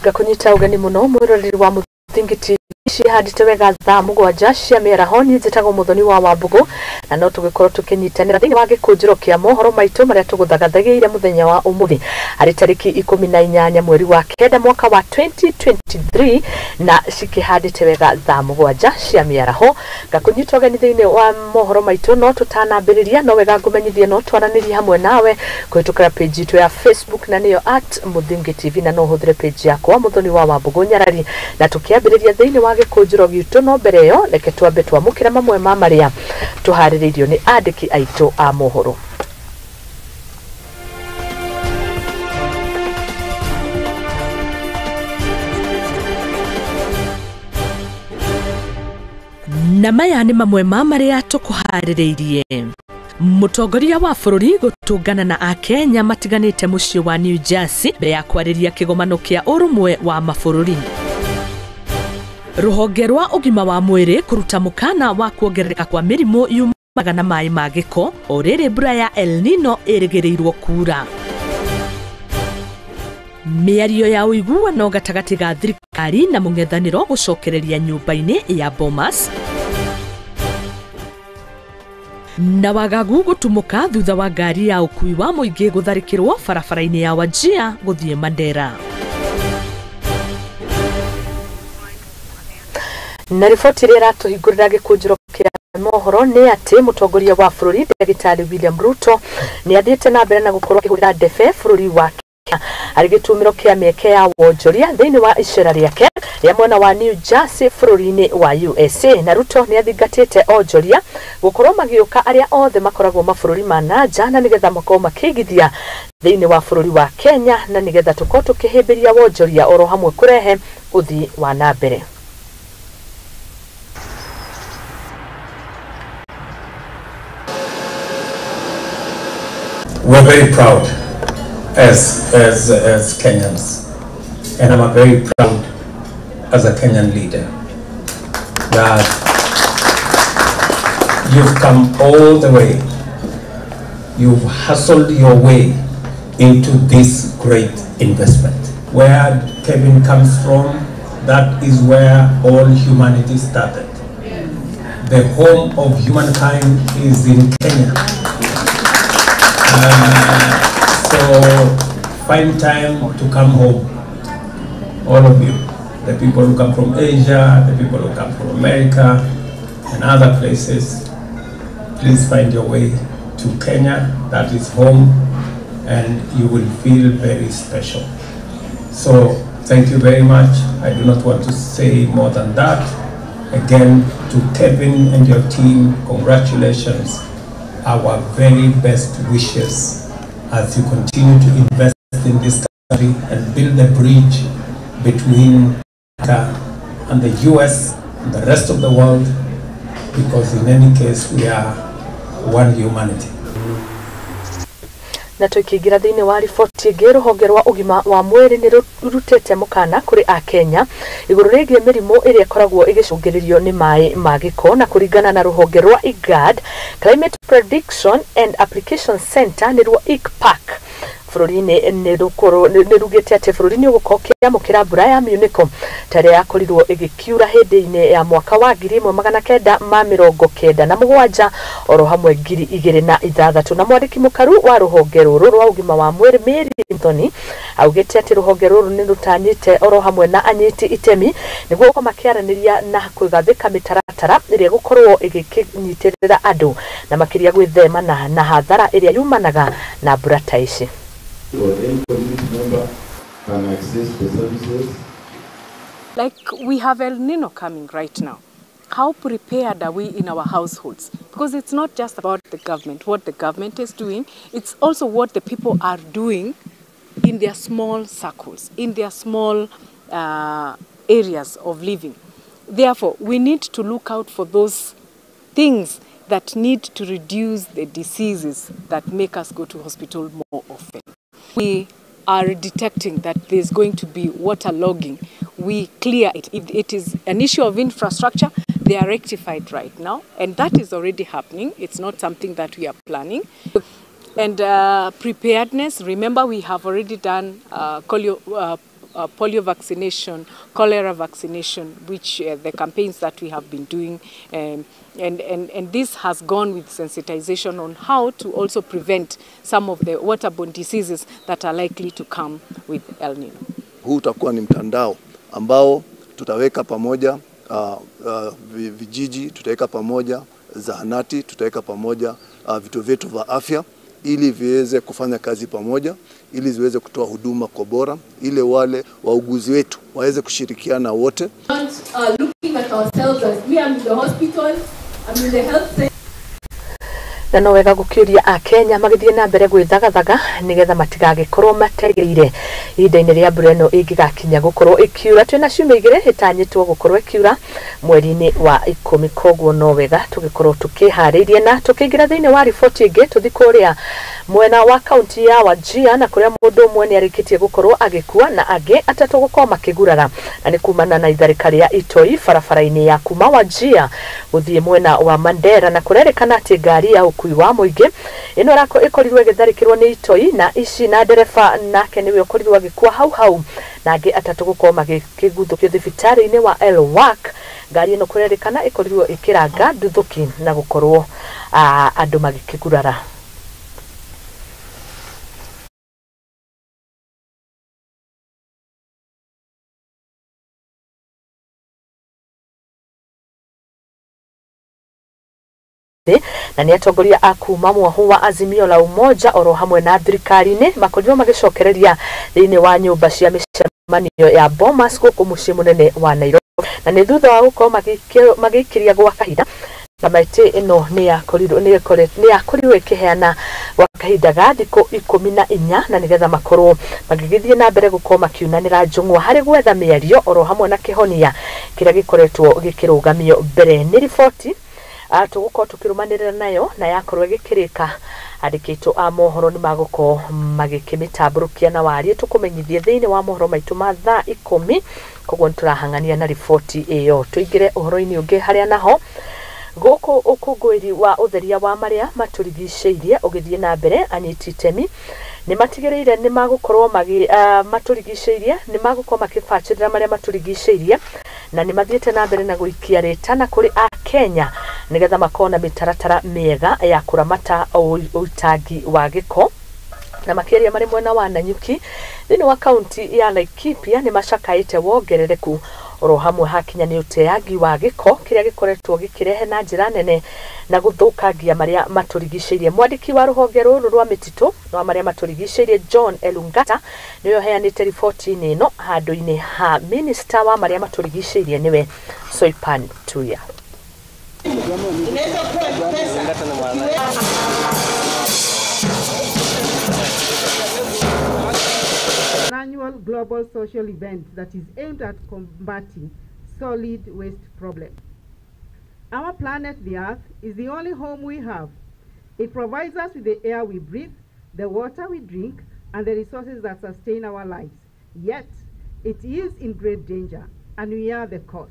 Ngakunyita ugeni muno mwiroreri wa Muthingi TV cihandite wega thaa mugwanja cia miaraho. Ni njitagwo Muthoni wa Wambugu na no tugikorwo tukinyitanira thiini wa gikunjiro kia mohoro maitu maria tuguthagathagĩire muthenya wa umuthi ari tariki 18 mweri wa kenda mwaka wa 2023 na cikihandite wega thaa mugwanja cia miaraho. Ngakunyita ugeni thiini wa mohoro maitu no tutanambiriria no wega ngumenyithie no twaranirie hamwe nawe kuhitukira page itu ya Facebook na niyo @Muthingi TV na no huthire page yakwa Muthoni wa Wambugu Nyarari. Na tukiambiriria thiini wa gikunjiro gitu no mbere yo reke twambe twamukira mamwe ma maria tuhaririirio ni andiki aitu a mohoro. Na maya ni mamwe ma maria tukuhaririirie. Mutongoria wa bururi gutungana na Akenya matiganite muciĩ wa New Jersey mbere ya kwariria kigomano kia urumwe wa mabururi. Ruhonge rwa ugima wa mwiri kuruta mukana wa kuongerereka kwa mirimu yumaga na maĩ ma gĩko o rĩrĩ mbura ya El Nino ĩrĩgĩrĩirwo kuura. Mĩario ya ũiguano gatagatĩ ga thirikari na mũng'ethanĩro gũcokereria nyũmba-inĩ ya Bomas. Na wagagu gũtumũka thutha wa ngari ya ũkui wa mũingĩ gũtharĩkĩrwo barabara-inĩ ya Wajir gũthiĩ Mandera. Na riboti ĩrĩa ĩratũhingũrĩra gĩkũnjĩro kĩa mohoro nĩ atĩ mũtongoria wa bũrũri Ndagĩtarĩ William Ruto nĩ athiĩte na mbere na gũkorwo akĩhũrĩra ndebe bũrũri wa Kenya arĩ gĩtumĩro kĩa mĩeke ya wonjoria thĩinĩ wa icera rĩake rĩa mwena wa New Jersey bũrũri-inĩ wa USA. Na Ruto nĩ athingatĩte onjoria gũkorwo magĩũka arĩa othe makoragwo mabũrũri ma nanja na nĩgetha makorwo makĩigithia thĩinĩ wa bũrũri wa Kenya na nĩgetha tũkorwo tũkĩhĩmbĩria wonjoria oro hamwe kũrehe ũthii wa na mbere. We're very proud as Kenyans, and I'm very proud as a Kenyan leader that you've come all the way, you've hustled your way into this great investment. Where Kevin comes from, that is where all humanity started. The home of humankind is in Kenya. So find time to come home, all of you, the people who come from Asia, the people who come from America and other places. Please find your way to Kenya, that is home, and you will feel very special. So thank you very much. I do not want to say more than that. Again, to Kevin and your team, congratulations. Our very best wishes as you continue to invest in this country and build a bridge between Africa and the US and the rest of the world, because in any case we are one humanity. Na tukiingira thiini wa riboti ĩngĩ, rũhonge rwa ũgima wa mwĩrĩ nĩ rũrutĩte mũkana kũrĩ Akenya igũrũ rĩgiĩ mĩrimũ ĩrĩa ĩkoragwo ĩgĩcũngĩrĩrio nĩ maĩ ma gĩko. Na kũringana na rũhonge rwa IGAD Climate Prediction and Application Center nĩruo ICPAC bũrũri-inĩ nĩ rugĩte atĩ bũrũri nĩ ũgũkorwo ũkĩamũkĩra mbura ya miunĩko ta ĩrĩa yakorirwo ĩgĩkiura hĩndĩ-inĩ ya mwaka wa 1997 oro hamwe 2006. Na mwandĩki mũkaru wa rũhonge rũrũ rwa ũgima wa mwĩrĩ Mary Anthony augĩte atĩ rũhonge rũrũ nĩ rũtanyĩte oro hamwe na anyiti itemi nĩguo gũkorwo makĩaranĩria na kwĩgathĩka mĩtaratara ĩrĩa ĩgũkorwo ĩgĩkĩnyitĩrĩra andũ na makĩria gwĩthemana na hathara ĩrĩa yumanaga na mbura ta ici. Or any community member can access the services. Like we have El Nino coming right now. How prepared are we in our households? Because it's not just about the government, what the government is doing, it's also what the people are doing in their small circles, in their small areas of living. Therefore, we need to look out for those things that need to reduce the diseases that make us go to hospital more often. We are detecting that there's going to be waterlogging. We clear it. If it is an issue of infrastructure, they are rectified right now, and that is already happening. It's not something that we are planning. And preparedness, remember we have already done polio vaccination, cholera vaccination, which the campaigns that we have been doing. And this has gone with sensitization on how to also prevent some of the waterborne diseases that are likely to come with El Nino. Huu utakuwa ni mtandao ambao tutaweka pamoja vijiji, tutaweka pamoja zahanati, tutaweka pamoja vituo vyetu vya afya ili viweze kufanya kazi pamoja, ili ziweze kutoa huduma kwa bora, ili wale wauguzi wetu waweze kushirikiana wote. Looking at ourselves as me, I'm in the hospital, I'm in the health center. Na no wega gukiuria akenya magithie na mbere gwithagathaga nigetha matigagikorwo mategeire ihinda-inĩ rĩa mbura ĩno ĩngĩgakinya gũkorwo ĩkiura. Twĩna ciumia igĩrĩ ĩtanyĩtwo gũkorwo ĩkiura mweri-inĩ wa 10, koguo no wega tũgĩkorwo tũkĩharĩirie na tũkĩingĩra thĩinĩ wa riboti ĩngĩ. Tũthi kũrĩa mwena wa kaunti ya Wajir na kũrĩa mũndũ ũmwe nĩ arĩkĩtie gũkorwo agĩkua na angĩ atatũ gũkorwo makĩgurara, na nĩ kumana na itharĩka rĩa itoi barabara-inĩ ya kuma Wajir gũthiĩ mwena wa Mandera, na kũrerĩkana atĩ ngari ya ũkui wa mũingĩ ĩno ĩkorirwo ĩgĩtharĩkĩrwo nĩ itoi na ici, na ndereba nake nĩwe ũkorirwo agĩkua hau hau na angĩ atatũ gũkorwo magĩkĩguthũkio thibitarĩ-inĩ wa Elwak. Ngari ĩno kũrerĩkana ĩkorirwo ĩkĩranga nduthũki na gũkorwo andũ magĩkĩgurara. Na nĩ atongoria a kuma mwahu wa Azimio la Umoja oro hamwe na thirikari-inĩ makorirwo magĩcokereria thĩinĩ wa nyũmba cia mĩcemanio ya Bomas gũkũ mũciĩ mũnene wa Nairobi, na nĩ thutha wa gũkorwo magĩikĩria gwa kahinda. Kamĩtĩ ĩno nĩ yakorirwo ĩkĩheana gwa kahinda ga thikũ 14 na nĩgetha makorwo magĩgĩthiĩ na mbere gũkorwo makiunanĩra njũng'wa harĩ gwetha mĩario oro hamwe na kĩhonia kĩrĩa gĩkoretwo gĩkĩrũgamio mbere. Nĩ riboti tũgũkorwo tũkĩrũmanĩrĩra nayo na yakorwo ĩgĩkĩrĩka andĩkĩtwo a mohoro nĩ magũkorwo magĩkĩmĩtambũrũkia na warie tũkũmenyithie thĩinĩ wa mohoro maitũ ma thaa 10. Koguo nĩtũrahang'ania na riboti ĩyo. Tũingĩre ũhoro-inĩ ũngĩ harĩa naho gũkũ ũkũngũĩri wa ũtheria wa marĩa matũrigicĩirie ũgĩthiĩ na mbere, anyiti itemi nĩ matigĩrĩire nĩ magũkorwo matũrigicĩirie nĩ magũkorwo makĩbacĩrĩra marĩa matũrigicĩirie, na nĩ mathiĩte na mbere na gũikia rĩtana kũrĩ Akenya nĩgetha makorwo na mĩtaratara mĩega ya kũramata ũitangi wa gĩko. Na makĩria marĩ mwena wa Nanyuki thĩinĩ wa kaunti ya Laikipia nĩ macakaĩte wongerereku oro hamwe hakinya nĩ ũteangi wa gĩko kĩrĩa gĩkoretwo gĩkĩrehe na njĩra nene na gũthũkangia marĩa matũrigicĩirie. Mwandĩki wa rũhonge rũrũ rwa mĩtitũ rwa marĩa matũrigicĩirie John Elungata nĩwe ũheanĩte riboti-inĩ ĩno handũ-inĩ ha minista wa marĩa matũrigicĩirie nĩwe Soipan Tuya. Annual global social event that is aimed at combating solid waste problem. Our planet, the Earth, is the only home we have. It provides us with the air we breathe, the water we drink, and the resources that sustain our lives. Yet, it is in great danger, and we are the cause.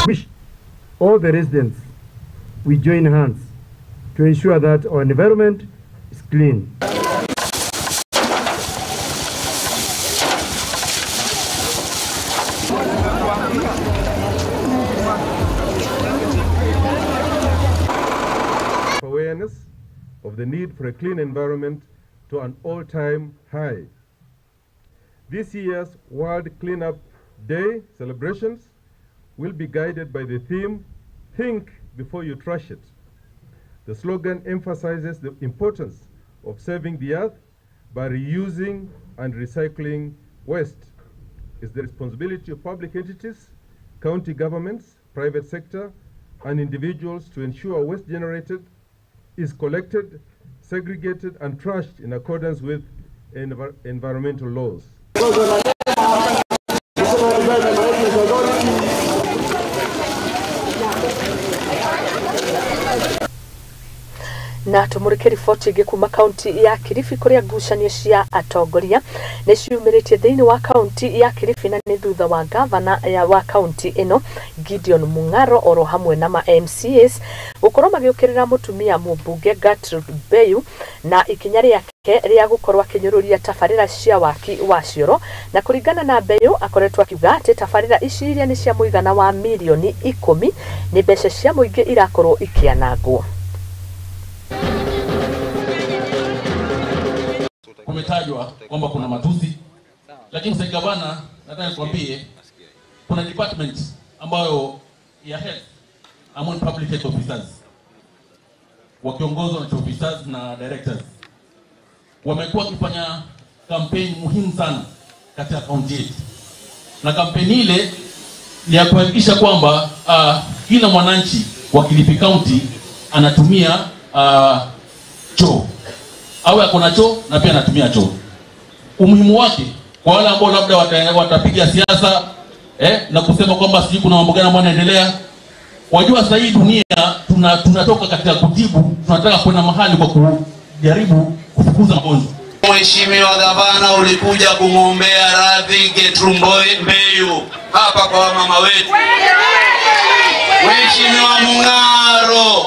Wish all the residents we join hands to ensure that our environment is clean. Awareness of the need for a clean environment to an all-time high. This year's World Cleanup Day celebrations will be guided by the theme, Think Before You Trash It. The slogan emphasizes the importance of saving the earth by reusing and recycling waste. It's the responsibility of public entities, county governments, private sector, and individuals to ensure waste generated is collected, segregated, and trashed in accordance with environmental laws. Na tumurike riboti ĩngĩ kuma kaunti ya Kilifi kũrĩa ngucanio cia atongoria nĩ ciumĩrĩtie thĩinĩ wa kaunti ya Kilifi, na nĩ thutha wa gavana wa kaunti ĩno Gideon Mung'aro oro hamwe na ma MCAs gũkorwo magĩũkĩrĩra mũtumia mũmbunge Gertrude Mbeyu na ikinya rĩake rĩa gũkorwo akĩnyũrũria tabarĩra cia waki wa cioro. Na kũringana na Mbeyu, akoretwo akiuga atĩ tabarĩra ici iria nĩ cia mũigana wa mirioni 10 nĩ mbeca cia mũingĩ irakorwo ikĩanangwo. Kumetajwa kwamba kuna matusi, lakini sasa gavana, nataka nikwambie kuna department ambayo ya health among public health officers wakiongozwa na chief officers na directors wamekuwa wakifanya kampeni muhimu sana katika kaunti yetu, na kampeni ile ni ya kuhakikisha kwamba kila mwananchi wa Kilifi County anatumia choo, awe akona choo na pia anatumia choo. Umuhimu wake kwa wale ambao labda watapiga siasa na kusema kwamba sijui kuna mambo gani ambayo yanaendelea. Wajua sasa hii dunia tunatoka katika kutibu, tunataka kwenda mahali kwa kujaribu kufukuza magonjwa. Mheshimiwa Gavana, ulikuja kumwombea radhi Gertrude Mbeyu hapa kwa mama wetu. Mheshimiwa Mung'aro,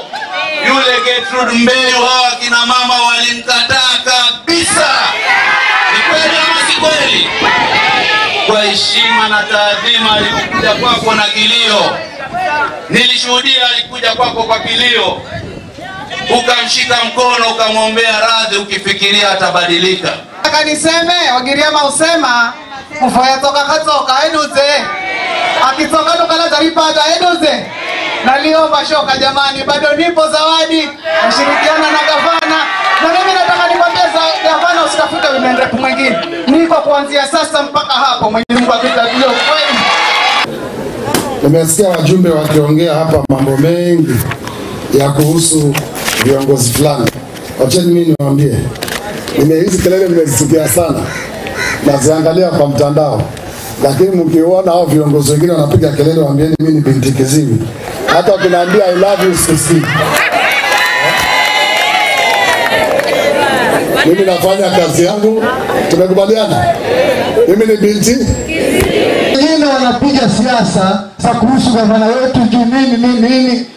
yule Gertrude Mbeyu hawa kina mama walimkataa kabisa. Ni kweli ama si kweli? Kwa heshima na taadhima alikuja kwako na kilio. Nilishuhudia alikuja kwako kwa kilio. Ukamshika mkono ukamwombea radhi ukifikiria atabadilika. Nataka niseme Wagiriama usema mfoya toka katoka eduze. Akitoka nukala taripata eduze. Naliomba shoka jamani, bado nipo Zawadi, nashirikiana na gavana. Na mimi nataka nikwambie gavana, usitafute women rep mwingine. Niko kuanzia sasa mpaka hapo, Mwenyezi Mungu akitujalia kweli. Nimesikia wajumbe wakiongea hapa mambo mengi ya kuhusu viongozi fulani. Wacheni mimi niwaambie. Hizi kelele nimezisikia sana. Naziangalia kwa mtandao. Lakini mkiona hao viongozi wengine wanapiga kelele, waambieni mimi ni binti kiziwi. Hata ukiniambia I love you sisi. Mimi nafanya kazi yangu, tumekubaliana. Mimi ni binti wengine wanapiga siasa za kuhusu gavana wetu juu nini nini nini.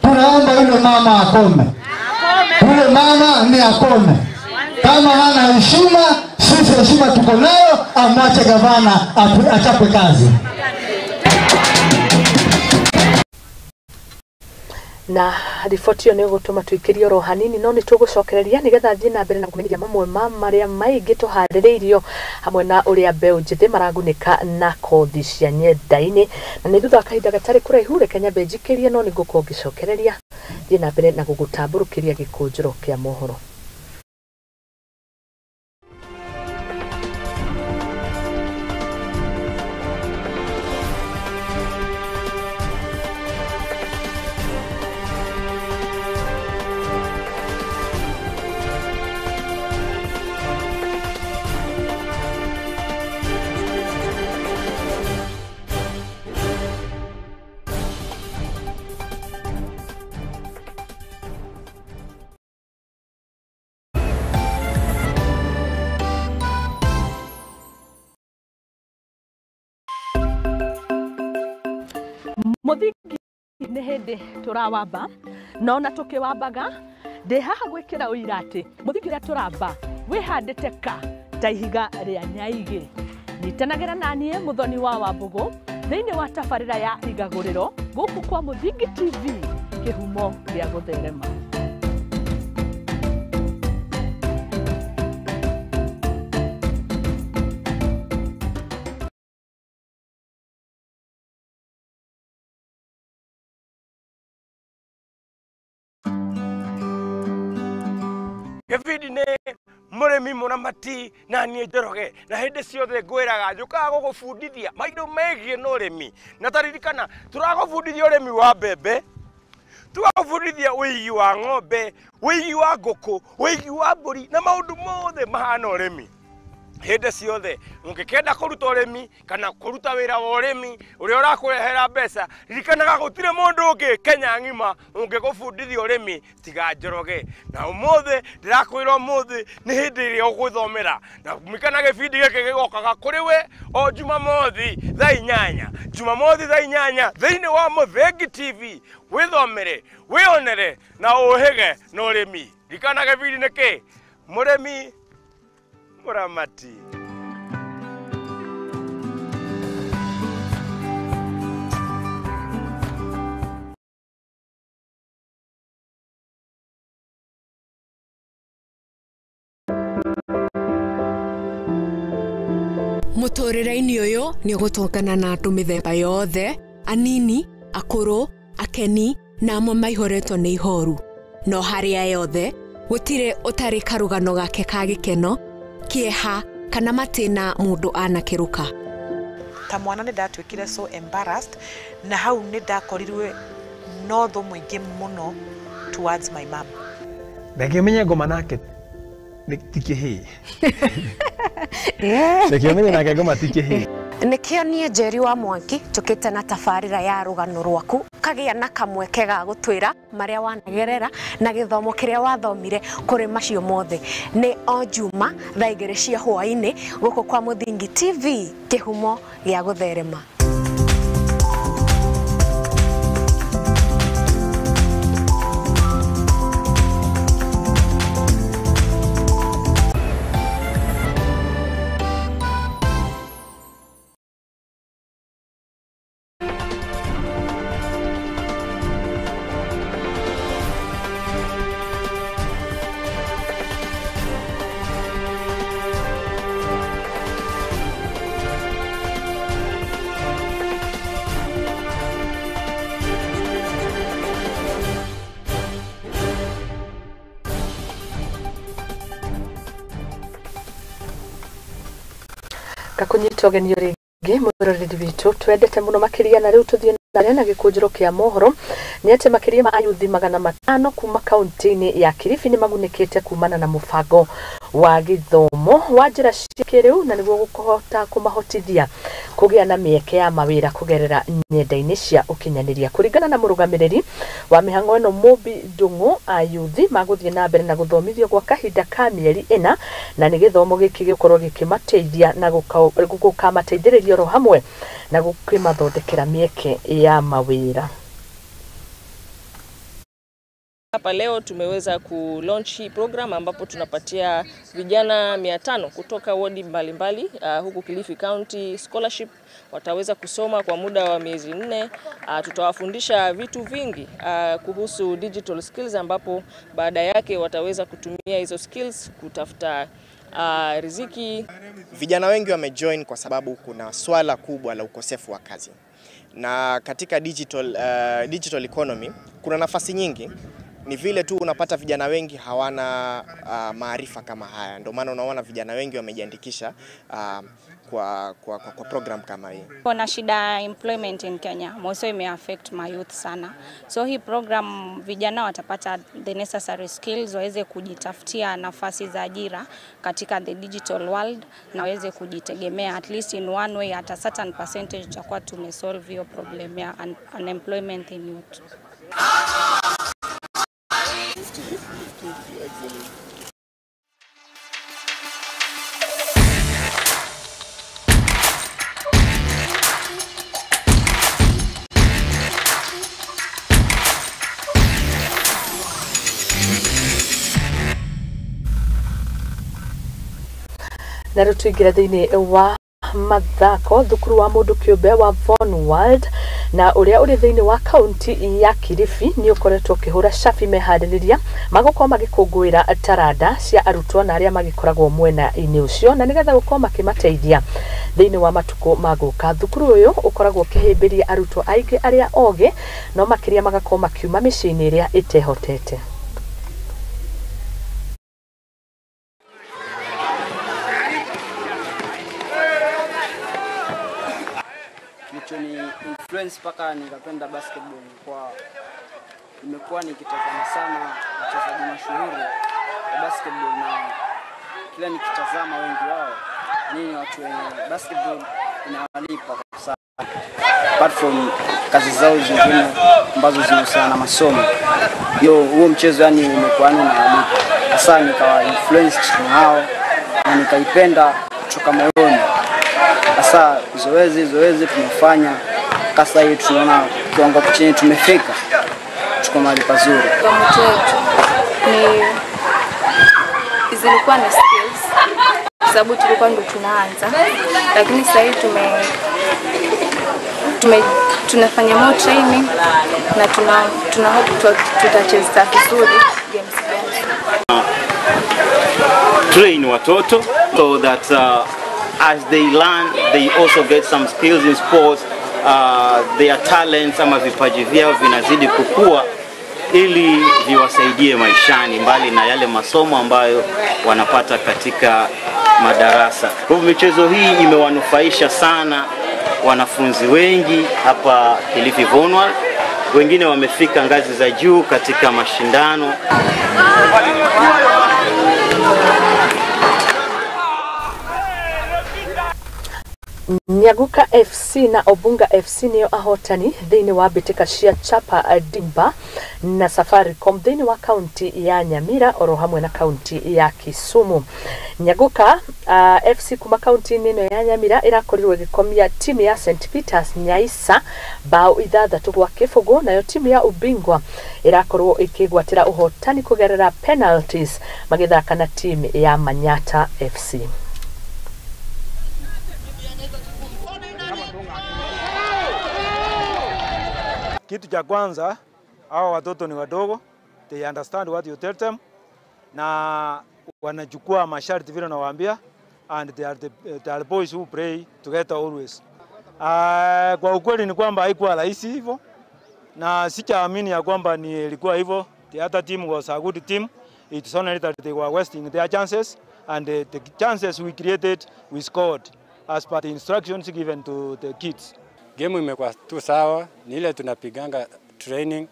Tunaomba yule mama akome. Yule mama ni akome. Kama hana heshima, sisi heshima tuko nayo, amwache gavana achapwe kazi. Na riboti ĩyo nĩ ĩgũtũma tũikĩrie oro hanini, no nĩ tũgũcokereria nĩgetha thiĩ na mbere na kũmenyithia mamwe ma marĩa maingĩ tũharĩrĩirio hamwe na ũrĩa mbeũ njĩthĩ maragunĩka na kothi cia nyenda-inĩ. Na nĩ thutha wa kahinda gatarĩ kũraihu, reke nyambe njikĩrie, no nĩ ngũkorwo ngĩcokereria thiĩ na mbere na gũgũtambũrũkĩria gĩkũnjĩro kĩa mohoro. Mũthingi nĩ hĩndĩ tũrawamba, no na tũkĩwambaga ndĩ haha gwĩkĩra ũira atĩ mũthingi ũrĩa tũramba wĩhandĩte ka ta ihiga rĩa nyaigĩ. Nyitanagĩra na niĩ Mũthoni wa Wambũgũ thĩinĩ wa tabarĩra ya Igagũrĩro gũkũ kwa Mũthingi TV, kĩhumo gĩa gũtherema. Gĩbindi nĩ mũrĩmi mũramati na niĩ Njoroge, na hĩndĩ ciothe ngwĩraga njũkaga gũgũbundithia maũndũ megiĩ na ũrĩmi. Na taririkana tũragũbundithia ũrĩmi wa mbembe, tũgagũbundithia ũigi wa ng'ombe, ũigi wa ngũkũ, ũigi wa mbũri na maũndũ mothe mahana ũrĩmi. Hĩndĩ ciothe ũngĩkenda kũruta ũrĩmi kana kũruta wĩra wa ũrĩmi ũrĩa ũrakũrehera mbeca, ririkanaga gũtirĩ mũndũ ũngĩ Kenya ng'ima ũngĩgũbundithia ũrĩmi tiga Njoroge. Na ũmũthĩ ndĩrakwĩra ũmũthĩ nĩ hĩndĩ ĩrĩa ũgwĩthomera, na mikana gĩbindi gĩkĩ gĩgokaga kũrĩ we o Jumamothi thaa 8, Jumamothi thaa 8 thĩinĩ wa Mũthengi TV. Wĩthomere, wĩonere na ũhĩge na ũrĩmi. Ririkana gĩbindi nĩ kĩ? Mũrĩmi Mũramati. Mũtũrĩre-inĩ ũyũ nĩ ũgũtũngana na andũ mĩthemba yothe, anini, akũrũ, akeni na amwe maihũrĩtwo nĩ ihoru. No harĩa yothe gũtirĩ ũtarĩ karũgano gake ka gĩkeno, kĩeha kana matĩna mũndũ anakĩrũka. Ta mwana nĩ ndatuĩkire so embarrassed, na hau nĩ ndakorirwe no thũ mũingĩ mũno towards my mom. Ndangĩmenya ngoma nake ti kĩhĩĩ. Ndangĩmenya nake ngoma ti kĩhĩĩ. Nĩkĩo niĩ Njeri wa Mwangi tũkĩte na tabarĩra ya rũgano rwaku kagĩa na kamweke ga gũtwĩra marĩa wanagerera na gĩthomo kĩrĩa wathomire kũrĩ macio mothe. Nĩ o Juma thaa 2 cia hwaĩ-inĩ gũkũ kwa Mũthingi TV, kĩhumo gĩa gũtherema. Gakunyita ũgeni rĩngĩ mwĩroreri witũ twendete mũno makĩria, na rĩu tũthiĩ na gĩkũnjĩro kĩa mohoro nĩ atĩ makĩria ma ayuthi 500 kuma kaunti-inĩ ya Kilifi nĩ magunĩkĩte kumana na mũbango wa gĩthomo wa njĩra cia kĩrĩu, na nĩguo gũkũhota kũmahotithia kũgĩa na mĩeke ya mawĩra kũgerera nyenda-inĩ cia ũkinyanĩria. Kũringana na mũrũgamĩrĩri wa mĩhang'o ĩno Mũmbi Ndung'u, ayuthi magũthiĩ na mbere na gũthomithio gwa kahinda ka mĩeri 4, na nĩ gĩthomo gĩkĩ gĩgũkorwo gĩkĩmateithia na gũkamateithĩrĩria oro hamwe na gũkĩmathondekera mĩeke ya mawĩra. Hapa leo tumeweza ku-launch hii program ambapo tunapatia vijana 500 kutoka wodi mbalimbali huku Kilifi County scholarship. Wataweza kusoma kwa muda wa miezi 4. Tutawafundisha vitu vingi kuhusu digital skills, ambapo baada yake wataweza kutumia hizo skills kutafuta riziki. Vijana wengi wamejoin kwa sababu kuna swala kubwa la ukosefu wa kazi. Na katika digital economy kuna nafasi nyingi. Ni vile tu unapata vijana wengi hawana maarifa kama haya. Ndio maana unaona vijana wengi wamejiandikisha kwa program kama hii. Kuna shida employment in Kenya, mostly ime affect my youth sana. So hii program vijana watapata the necessary skills waweze kujitafutia nafasi za ajira katika the digital world na waweze kujitegemea at least in one way, at a certain percentage tutakuwa tumesolve hiyo problem ya unemployment in youth. Na rĩu tũingĩre thĩinĩ wa mathako. Thukuru wa mũndũ kĩũmbe wa Von World na ũrĩa ũrĩ thĩinĩ wa kaunti ya Kilifi nĩ ũkoretwo ũkĩhũra cabi meharĩrĩria magũkorwo magĩkũngũĩra taranda cia arutwo na arĩa magĩkoragwo mwena-inĩ ũcio, na nĩgetha gũkorwo makĩmateithia thĩinĩ wa matukũ ma gũka. Thukuru ũyũ ũkoragwo ũkĩhĩmbĩria arutwo aingĩ arĩa ogĩ, no makĩria magakorwo makiuma mĩciĩ-inĩ ĩrĩa ĩtehotete. Influence mpaka nikapenda basketball kwa nimekuwa nikitazama sana wachezaji mashuhuri wa basketball, na kila nikitazama wengi wao Nini watu wenye basketball inawalipa kwa sababu apart from kazi zao zingine ambazo zinahusiana na masomo, yo huo mchezo yani umekuwa unawalipa. Hasa nikawa influenced na hao na nikaipenda kutoka moyoni. Hasa zoezi tumefanya kasa hii, tunaona kiwango chenye tumefika, tuko mahali pazuri. Kwa mchezo ni zilikuwa na skills kwa sababu tulikuwa ndo tunaanza, lakini sasa hivi tunafanya more training na tuna hope tutacheza vizuri games. Train watoto so that as they learn they also get some skills in sports. Their talents ama vipaji vyao vinazidi kukua ili viwasaidie maishani mbali na yale masomo ambayo wanapata katika madarasa. Kwa hivyo michezo hii imewanufaisha sana wanafunzi wengi hapa Kilifi Vonwald. Wengine wamefika ngazi za juu katika mashindano. Nyaguka FC na Obunga FC niyo ahotani thĩinĩ wa mbĩtĩka cia Chapa Dimba na Safaricom thĩinĩ wa kaunti ya Nyamira oro hamwe na kaunti ya Kisumu. Nyaguka FC kuma kaunti-inĩ ĩno ya Nyamira ĩrakorirwo ĩgĩkomia timu ya St Peters Nyaisa bao 6-0, nayo timu ya Ubingwa ĩrakorwo ĩkĩgwatĩra ũhotani kũgerera penalties magĩthaka na timu ya Manyata FC. Kitu cha kwanza, hawa watoto ni wadogo, they understand what you tell them, na wanachukua masharti vile nawaambia, and they are boys who pray together always. Kwa ukweli ni kwamba haikuwa rahisi hivyo, na sichaamini ya kwamba ni ilikuwa hivyo. The other team was a good team. It's only that they were wasting their chances, and the chances we created, we scored as per the instructions given to the kids. Game imekuwa tu sawa, ni ile tunapiganga training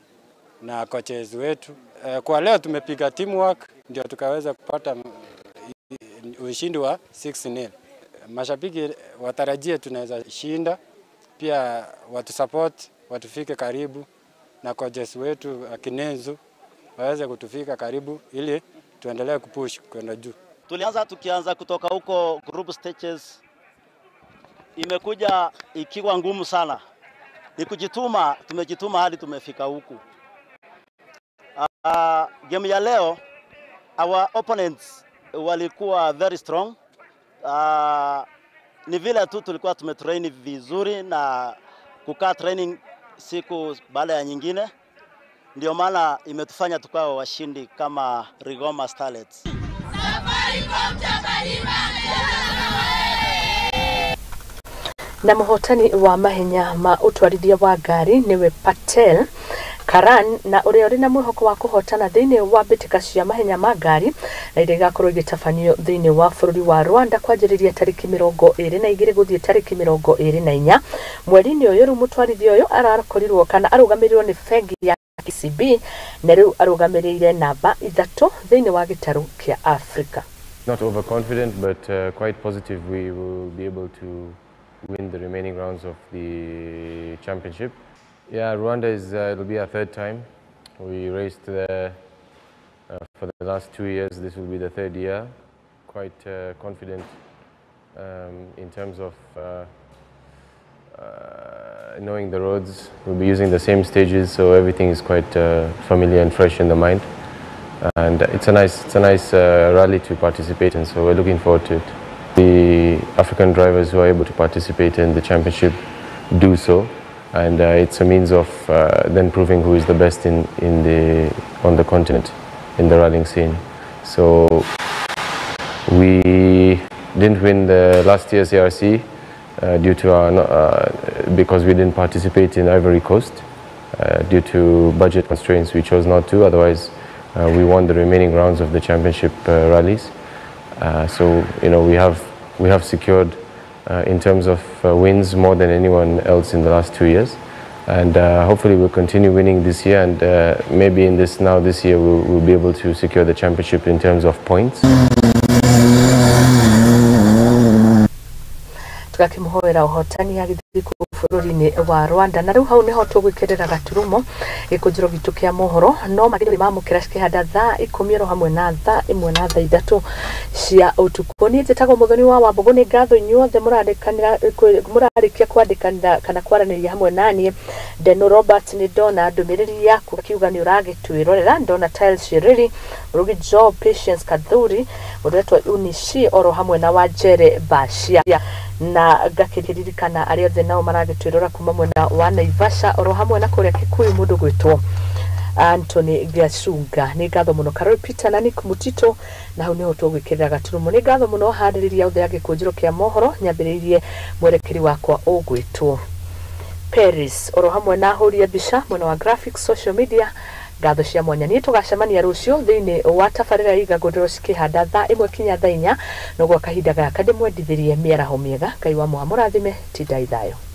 na coaches wetu. Kwa leo tumepiga teamwork ndio tukaweza kupata ushindi wa 6-0. Mashabiki watarajie tunaweza shinda, pia watu support, watufike karibu na coaches wetu Akinenzu waweze kutufika karibu ili tuendelee kupush kwenda juu. Tulianza tukianza kutoka huko group stages, imekuja ikiwa ngumu sana. Ni kujituma, tumejituma hadi tumefika huku. Game ya leo our opponents walikuwa very strong. Ni vile tu tulikuwa tumetrain vizuri na kukaa training siku baada ya nyingine, ndio maana imetufanya tukawa washindi kama Rigoma Starlets. Na muhotani wa mahenya ma utwarithia wa ngari niwe Patel Karan, na uria uri na mwihoko wa kuhotana thiini wa mbitika cia mahenya ma ngari na iria igakorwo igitabanio thiini wa bururi wa Rwanda kwanjiriria tariki 22 guthie tariki 24 mweri-ini uyu. Riu mutwarithia uyu arakorirwo kana arugamirirwo ni bengi ya KCB na riu arugamiriire namba 3 thiini wa gitaru kia Africa. Not overconfident, but quite positive we will be able to win the remaining rounds of the championship. Yeah, Rwanda is it'll be our third time. We raced there for the last 2 years. This will be the third year. Quite confident in terms of knowing the roads. We'll be using the same stages, so everything is quite familiar and fresh in the mind. And it's a nice rally to participate in, so we're looking forward to it. The African drivers who are able to participate in the championship do so, and it's a means of then proving who is the best on the continent in the rallying scene. So we didn't win the last year's ARC due to our because we didn't participate in Ivory Coast due to budget constraints. We chose not to. Otherwise, we won the remaining rounds of the championship rallies. So you know, we have secured in terms of wins more than anyone else in the last 2 years, and hopefully we'll continue winning this year, and maybe in this year we'll be able to secure the championship in terms of points. Tũgakĩmũhoera ũhotani agĩthiĩ kũu bũrũri-inĩ wa Rwanda. Na rĩu hau nĩho tũgwĩkĩrĩra gaturumo gĩkũnjĩro gitũ kĩa mohoro, no makĩria mamũkĩra cikĩhanda thaa 10 oro hamwe na thaa 1 na thaa 3 cia ũtukũ. Niĩ njĩtagwo Mũthoni wa Wambũgũ. Nĩ ngatho inyuothe mũrandĩkanĩra, mũrarĩkia kwandĩkanĩra kana kwaranĩria hamwe naniĩ. Deno Robert, nĩ ndona ndũmĩrĩri yaku akiuga nĩ ũragĩtwĩrorera. Ndona Tiles Shiriri, Mũrugi Job, Patience Kathuri, ũretwo Unishi oro hamwe na Wanjere Bashia, na ngakĩririkana arĩa othe nao maragĩtwĩrora kuma mwena wa Naivasha oro hamwe na kũrĩa Kikuyu, mũndũ gwĩtwo Anthony Gacunga. Nĩ ngatho mũno Carol Peter na Nick Mutito, na hau nĩho tũgwĩkĩrĩra gaturumo. Nĩ ngatho mũno harĩrĩria othe a gĩkũnjĩro kĩa mohoro, nyambĩrĩirie mwerekeri wakwa ũgwĩtwo Paris oro hamwe na ahũri a mbica mwena wa graphics, social media, ngatho cia mwanya. Niĩ tũgacemania rũciũ thĩinĩ wa tabarĩra ya igangũndĩro cikĩhanda thaa 1 kinya thaa 4. No gwa kahinda gaka ndĩmwendithĩrie mĩaraho mĩega. Ngai wa mũha mũrathime, tindai thayũ.